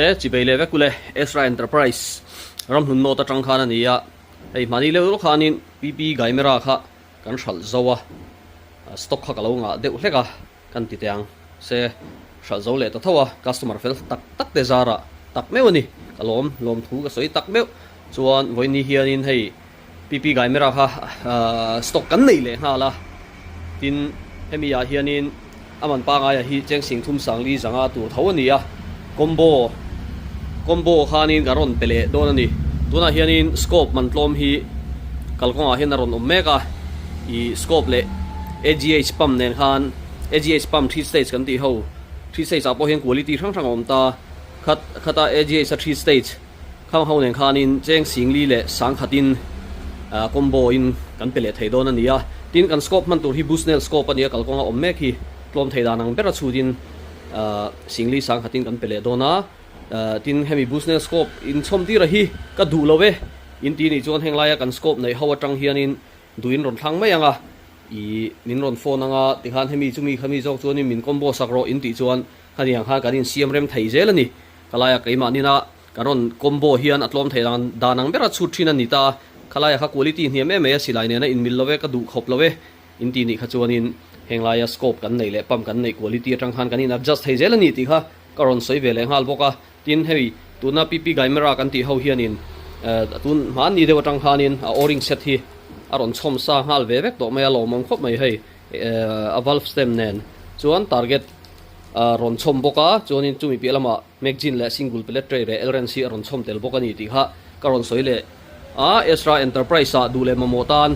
Awle, chibei leh vek ule, Ezra Enterprise ramhlun note atang khan a ni a, hei hmani leuh lawk khanin PP Gaimera kha kan hralh zo a, stock kha ka lo ngah deuh hlek a, kan ti teh ang se hralh zo leh ta tho a, customer fel tak tak te zarah tak meuh a ni, ka lawm lawm thu ka sawi tak meuh chuan vawiin hianin hei PP Gaimera kha stock kan nei leh nghal a, tin hemi ah hianin a man pangaia hi cheng sing thum sang li zanga tur tho a ni a, combo combo khanin kan rawn pe leh dawn a ni. Tunah hianin scope man tlawm hi kalkawngah hian a rawn awm mek a, ih scope leh AGH pump nen khan AGH pump three stage kan tih ho, three stage ah pawh hian quality hrang hrang a awm ta, khat khata AGH a three stage. Khang ho nen khanin cheng singli leh sangkhatin combo in kan pe leh thei dawn a ni a. Tin, kan scope hman tur hi Bushnell scope a ni a, kalkawnga awm mek hi tlawm thei dan ang bera chhutin singli sangkhatin kan pe leh dawn a. Tin, hemi Bushnell scope inchhawm tira hi ka duh lo e in ti nih chuan heng laia kan scope neih ho atang hianin duhin rawn thlang mai ang a, i min rawn phone ang a, tikhan hemi chumi khami zawk chuanin min combo sak rawh in tih chuan khaniang khan kan insiam rem thei zel a ni. Khalaia keimah nina kan rawn combo hian a tlawm thei dan dan ang bera chhut thin a ni ta a, khalaia kha quality hniam em mai a silai nena inmil lo e, ka duh khawp lo e in ti nih kha chuanin henglaia scope kan neih leh pump kan neih quality atang khan kan in adjust thei zel a ni tih kha ka rawn sawi ve leh nghal bawk a. Tin hei tuna PP Gaimera kan tih ho hianin tun hmanni deuh atang khanin a o-ring set hi a rawn chhawm sa nghal ve vek tawh mai a, lawmawm khawp mai hei a valve stem nen chuan target a rawn chhawm bawk a, chuanin chumi piah lamah magazine leh single pellet tray leh elrens hi a rawn chhawm tel bawk a ni tih kha ka rawn sawi leh a, Ezra Enterprise ah duh leh mamawh tan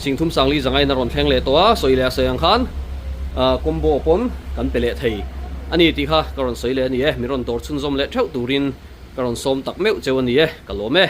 Singthum Sangli Zangain a rawn thleng leh tawh a, sawi leh a sawi ang khan combo pawn kan pe leh thei a ni tih kha ka rawn sawi leh a ni e, min rawn dawr chhunzawm leh theuh turin ka rawn sawm tak meuh cheu a ni e, ka lawm e.